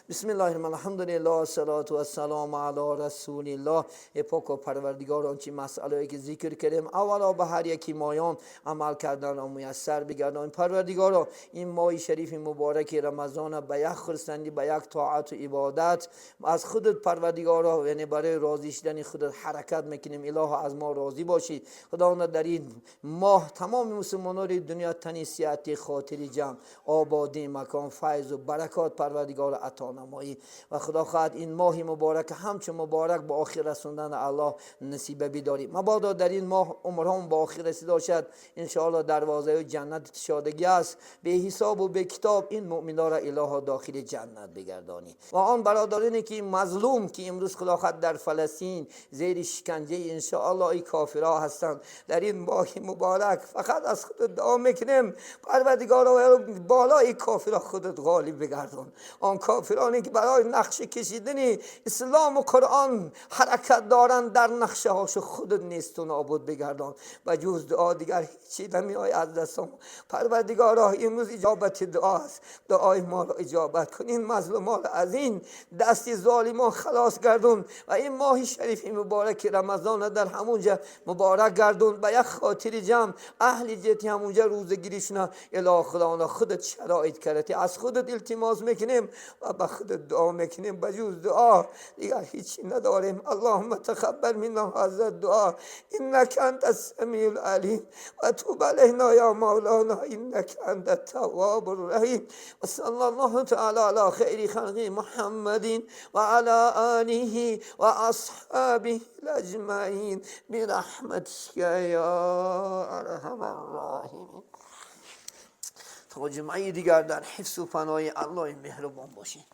بسم الله الرحمن، الحمد لله، الصلاة والسلام على رسول الله. ای پاک و پروردگار، آنچه مسئله که ذکر کردیم، اولا به هر یکی مایان عمل کردن را میسر بگردان. پروردگارا، این ماه شریف مبارک رمضان به یک خرسندی، به یک طاعت و عبادت از خودت پروردگارا، یعنی برای راضی شدن خودت حرکت میکنیم. اله از ما راضی باشی. خداوند، در این ماه تمام مسلمانان دنیا تنی صحت، خاطر جمع، آبادی مکان، فیض و برکات پروردگار عطا نمایی و خدا خواهد این ماه مبارک همچون مبارک با آخر رسوندن الله نصیب بداری. مبادا در این ماه عمرهم با آخر رسیده باشد، انشاءالله دروازه جنت شادگی است، به حساب و به کتاب این مؤمنا را اله داخل جنت بگردانی. و آن برادرانی که مظلوم که امروز خدا خواهد در فلسطین زیر شکنجه انشاءالله ای کافرها هستند، در این ماه مبارک فقط از خودت دعا میکنیم، پروردگار، بالای کافرها خودت غالب بگردان. آن کافرانی که برای نقشه کشیدن اسلام و قرآن حرکت دارند، در نقشه هاش خودت نیست و نابود بگردان. و جز دعا دیگر هیچی نمی آید از دستم. پروردگارا، امروز اجابت دعا است، دعای ما را اجابت کن، این مظلومان از این دست ظالمان خلاص گردون و این ماه شریف مبارک رمضان در همونجا مبارک گردون. با یک خاطر جمع اهل جهتی همونجا روزگیریشون اله خدا خودت شرایط کردی. از خودت التماس میکنیم و به خودت دعا میکنیم، بجز دعا دیگر هیچی نداریم. اللهم تقبل منا هذا الدعاء انك انت السميع العليم وتب علينا يا مولانا انك انت التواب الرحيم. وصلى الله تعالى على خير خلق محمد وعلى آله وأصحابه أجمعين برحمتك يا أرحم الراحمين. تا جمعه دیگر در حفظ و پناه الله مهربان باشید.